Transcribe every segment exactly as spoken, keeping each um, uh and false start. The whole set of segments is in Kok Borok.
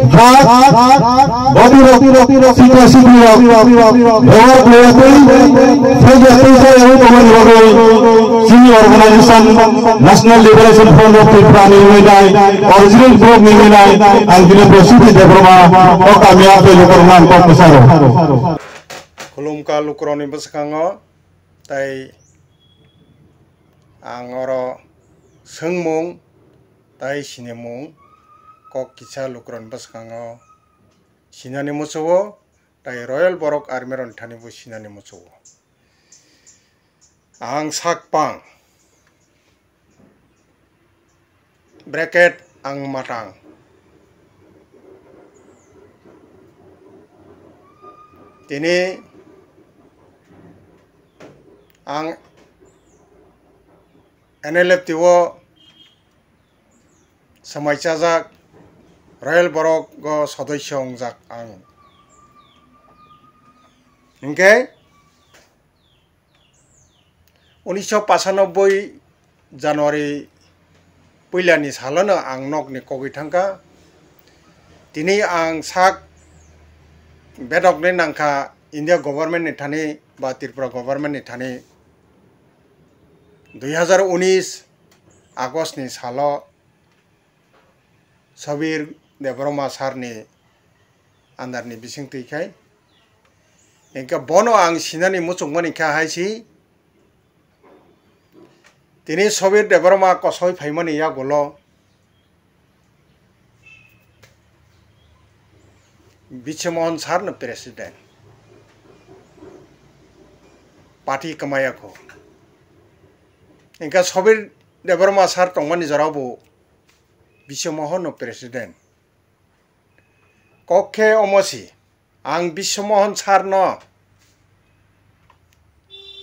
Bak, bodi rok, sikla sikli rok, bebak loyatwi, thaijakwi jayagwi tongmani bagwi chini organization National Liberation Front of Tripura ni wngwi nai, original group ni wngwi nai, ang bini Prosuti Debbarma o kamiyap tei lukurokno ang kok kwcharo. Khulumkha lukurokni bwskango, tei ang oro swngmung tei sinimung kok kisa lukurokni bwskango sinani muchungo, tei Royal Borok Army rokni thani bo sinani muchungo. Ang sak pang, bracket, ang matang. Tini ang N L F T o swmai chajak, Royal Borok o sodosyo wngjak ang. Hinkhe unisho pachanobboi January puilani salono ang nokni kogwi thangkha. Tini ang sak bedokni nangkha India government ni thani ba Tripura government ni thani dui hazar unis August ni salo Sabir Debbarma sir ni under ni bising twi khai. Hinkhe bono ang sinani muchungmani kha hai si. Tini Sabir Debbarma kosoi phaimani yagulo Biswamohan sir no president. Party kwmaya kho. Hinkhe Sabir Debbarma sir tongmani jorao bo Biswamohan no president. Kok khe omo si, ang Biswamohan sir no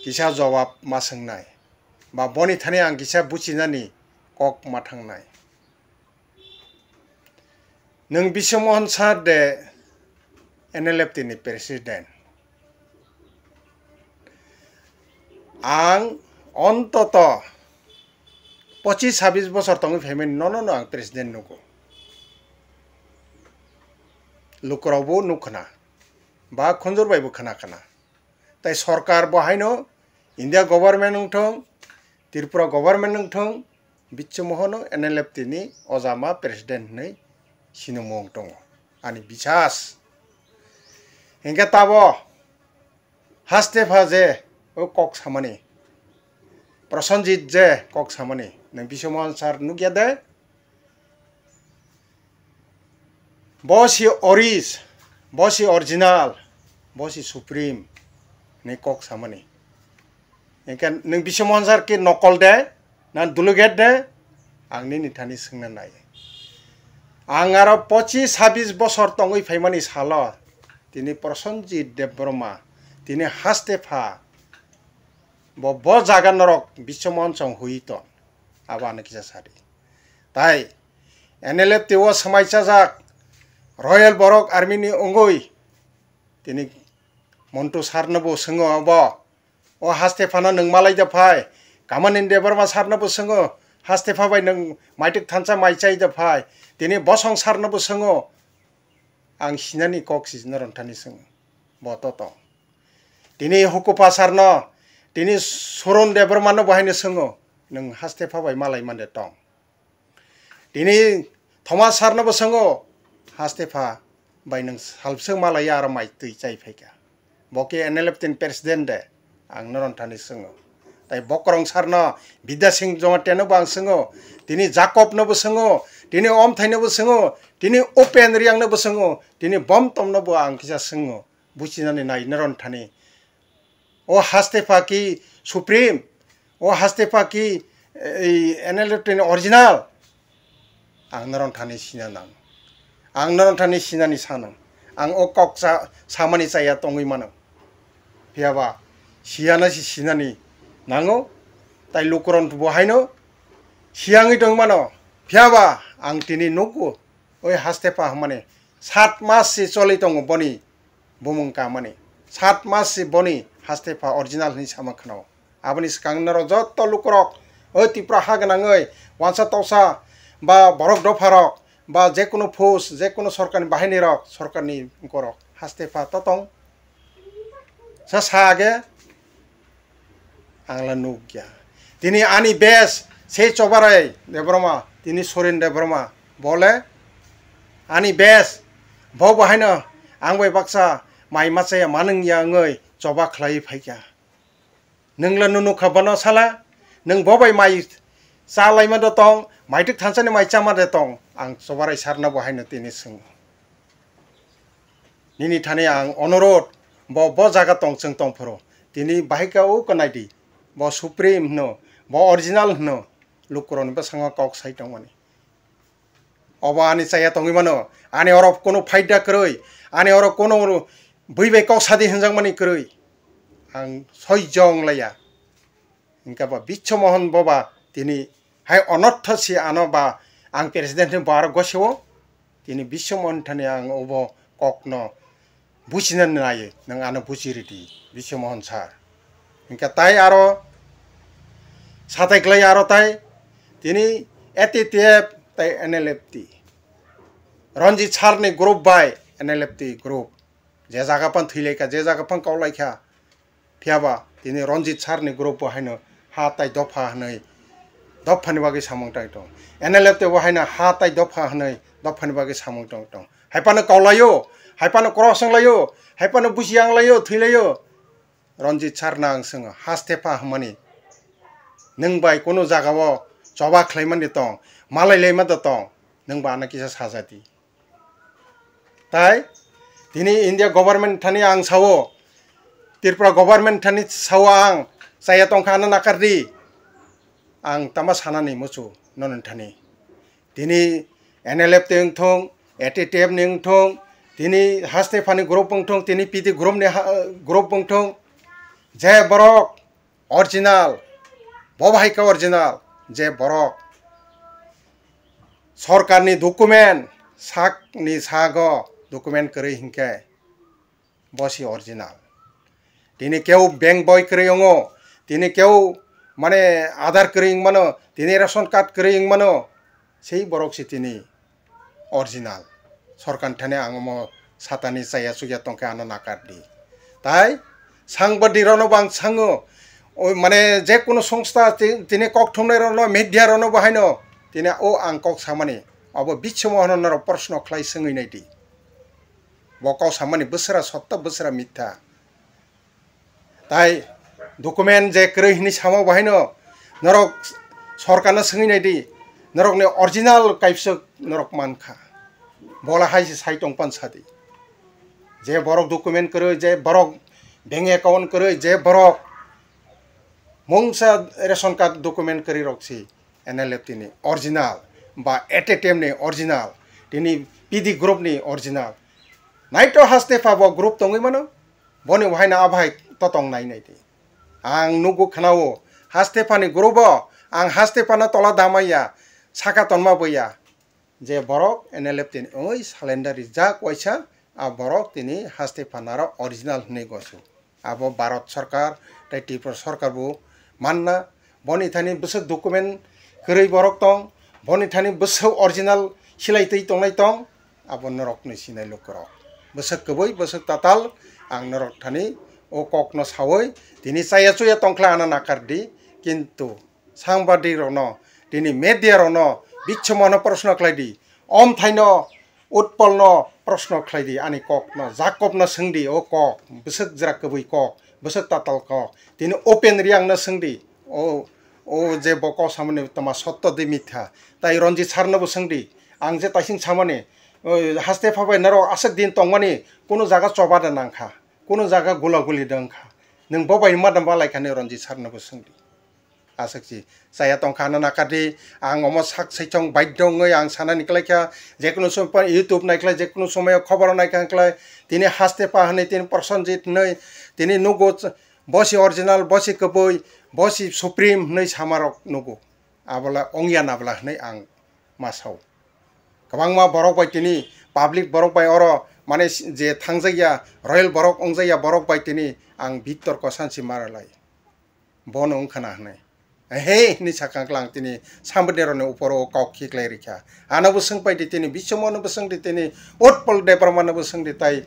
kisa jawab ma swngnai, ba boni thani ang kisa buchinani kok ma thangnai. Nwng Biswamohan sir de N L F T ni president? Ang ontoto pochis sabis bosor tongwi phaimani nono no ang president nugo. Lukurok bo nuk khna, ba khunjur bai bo khna khna. Tai sorkar bo haino India government wngthong, Tripura government wngthong, Biswamohan no N L F T ni ojama president hinwi sinimung tongo. Ani bisas. Hinkhe tabo Hastepha je o kok samani, Prosenjit je kok samani, nwng Biswamohan sir nukya de? Bo si oris, bo si original, bo si supreme ni kok samani. Hinkhe nwng Biswamohan sir khe nokol de, na duplicate de, ang nini thani swngna nai. Ang aro pochis sabis bosor tongwi phaimani salo, tini Prosenjit Debbarma, tini Hastepha, bo, bo jaga norok Biswamohan song hui ton, abo ano kisa sadi. Tai N L F T o swmai chajak Royal Borok Army ni wngwi tini Montu sir no bo swngo abo, o Hastephano nwng malai da phai? Kamani Debbarma sir no bo swngo, Hastepha bai nwng maitik thansa mai chai da phai? Tini Bosong sir no bo swngo, ang sinani kok si norok thani swngo, bo to tong. Tini Hukupa sir no, tini Surun Debbarma no bo haino swngo, nwng Hastepha bai malai mande tong? Tini Thomas sir no bo swngo, Hastepha bai nwng salbswk malaiya aro mai twi chai phaikha. Bo khe N L F T ni president de, ang norok thani swngo. Tai Bokrong sir no, Bidya Singh Jamatia no bo ang swngo, tini Jacob no bo swngo, tini Omthai no bo swngo, tini Upen Riang no bo swngo, tini Bomtom no bo ang kisa swngo. Buchinani nai norok thani. O Hastepha ki supreme, o Hastepha ki, ei, N L F T ni original. Ang norok thani sina nang. Ang norok thani sinani sanang. Ang o kok sa-, samani chaya tongwi mano. Phiyaba siyana si sinani nango. Tai lukuron bo haino siyangwi tong mano. Phiyaba ang tini nugo. Oi Hastepha hwnmani sat mas si choli tongo boni bumung kamani. Sat mas si boni Hastepha original hwnwi sama khwnao. Aboni swkang norok joto lukurok, o Tripura ha gwnangwi wansa toksa ba borok dopharok, ba je kunu post, je kunu sorkarni bahinirok, sorkarni borok haste pha to tong. Sa sa age ang la nukya. Tini ani best sei Chobarai Debbarma, tini Soren Debbarma, bole ani best, bo bahaino ang bai baksa mai machaya manung ya wngwi choba khlai phaikya. Nwng le nunu kha bono sala, nwng bo bai mai cha laima de tong, mai tik thansa ni mai chama de tong, ang Chobarai sir no bo haino tini swngo. Nini thani ang onorot, bo, bo jaga tong chwng tong phuru, tini bahai kha o kanai di, bo Supreme hwno, bo original hwno, lukurok ni bwskango kok sai tongmani. Obo ani chaya tongwi mano, ani oro kunu phaida kwrwi, ani oro kunu bui bai kok sadi hinjakmani kwrwi. Ang soijong laya. Hingke ba Biswa Mohan boba tini hai onortho si ano ba ang president ni bar goseo tini Biswa Mohan thani ang obo kokno buchina nai nwng ano buchi ridi Biswa Mohan sir. Hingke tai aro satai klai aro tai tini A T T F tai N L F T Ranjit sir ni group bai N L F T group je jaga pan thwi lai kha, je jaga pan kau lai kha, phiya ba tini Ranjit sir ni group bo haino ha tai dopha hwnwi dophani bagwi samung tang tong. N L F T bo haino ha tai dopha hwnwi dophani bagwi samung tang tong. Hai phano kau laio, hai phano cross wng laio, hai phano busi yang laio, thwi laio. Ranjit sir no ang swngo, haste pha hwnmani nwng bai kunu jaga o choba khlai mani tong, malai lai ma da tong, nwng ba ano kisa saja di. Tai tini India government thani ang sao, Tripura government thani sao ang, chaya tongkha ano nakar di. Ang tama sanani muchu nono thani. Tini N L F T wngthung, A T T F ni wngthung, tini haste phani group wngthung, tini P T group ni ha-, group wngthung, je borok original, bo bahai khe original, je borok sorkarni document sakni sago document kwrwi hinkhe bo se original. Tini keu bank boi kwrwi wngo, tini keu mane Aadhaar kwrwi wngmano, tini ration card kwrwi wngmano, sei borok se tini original. Sorkar thani ang omo satani chaya chukya tongkhe ano nakar di. Tai sangbadik rokno bo ang sango, o mane je kunu songstha ti-, tini kok thumnai rokno, media rokno bo haino tini o ang kok samani, abo Biswa Mohan no norok proshno khlai swngwi nai di. Bo kok samani bwswra sotto, bwswra mitha. Tai document je kwrwi hwnwi samo bo haino norok sorkarno swngwi nai di, norokni original kaipswk norok mankha. Bola hai se sai tong pan sadi. Je borok document kwrwi, je borok bank account kwrwi, je borok mungsa ration card document kwrwi rok si N L F T ni original ba A T T F ni original, tini P D group ni original. Naito haste pha bo group tongwi mano, boni wahaino abhai totong nai nai di. Ang nugo khnao, haste phani group o, ang haste phano tola damaiya, saka tonma boya. Je borok N L F T ni wngwi salenda rijak waisa, a borok tini haste phanaro original hwnwi gosu. Abo Bharat Sarkar tei Tripura Sarkar bo manna, boni thani bwswk document kwrwi borok tong, boni thani bwswk original silai twi tongnai tong, abo norokni sinai lukurok. Bwswk kwbwi, bwswk tatal, ang norok thani o kokno sawi tini chaya chuya tongkhlai ano nakar di, kintu sangbadik rokno, tini media rokno bichomano proshno khlai di. Omthaino Utpolno proshno khlai di, ani kokno, Jakobno swng di, o kok, bwswk jwra kwbwi kok, bwswk tatal kok, tini open Riangno swng di, o, o je bo kok samani tama sotto de mitha, tai Ranjit sir no bo swng di, ang je taising samani, o, haste phabai norok aswk din tongmani, kunu jaga choba da nangkha, kunu jaga gula guli da wngkha, nwng bo bai ma da ma lai kha ni Ranjit sir no bo swng di. Aswk si chaya tongkha ano nakar di, ang omo sak saichong baidho wngwi ang sanani klaikha, jekunu somoi YouTube naikhlai, jekunu somoi khoboro naikha wngkhlai, tini haste pha hwnwi, tini Prosenjit hwnwi, tini nugo ch-, bo si original, bo si kwbwi, bo si Supreme hwnwi samarok nugo. Abola ongya nabla hwnwi ang ma sao. Kwbangma borok bai tini public borok bai oro mane je thangjakya, royal borok wngjakya borok bai tini ang bitorko sansi maralai. Bono wngkhana hwnwi. He hwnwi sakha klang tini Sambideroni uporo o kok khiklai rikha. Ano bo swngpai di tini, Biswamano bo swng di tini, Utpal Debbarmano bo swng di tai,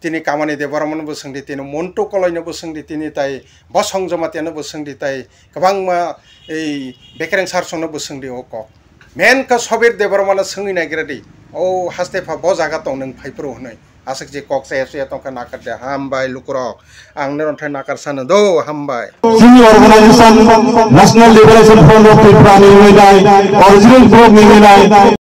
tini Kamani Debbarmano bo swng di tini, Montu Koloino bo swng di tini tai, Bosong Jamatiano bo swng di tai, kwbangma ei Bekereng Sarsongno bo swng di o kok. Men kha Sobir Debbarmano swngwi naigra di, o haste pha bo jaga tong nwng phaiphuru hwnwi. Aswk je kok chaya chaya tongkha nakar de, hambai lukurok. Ang nini rwnthai nakar sano do, hambai. Chini organization National Liberation Front of Tripura ni wngwi nai, original group ni wngwi nai.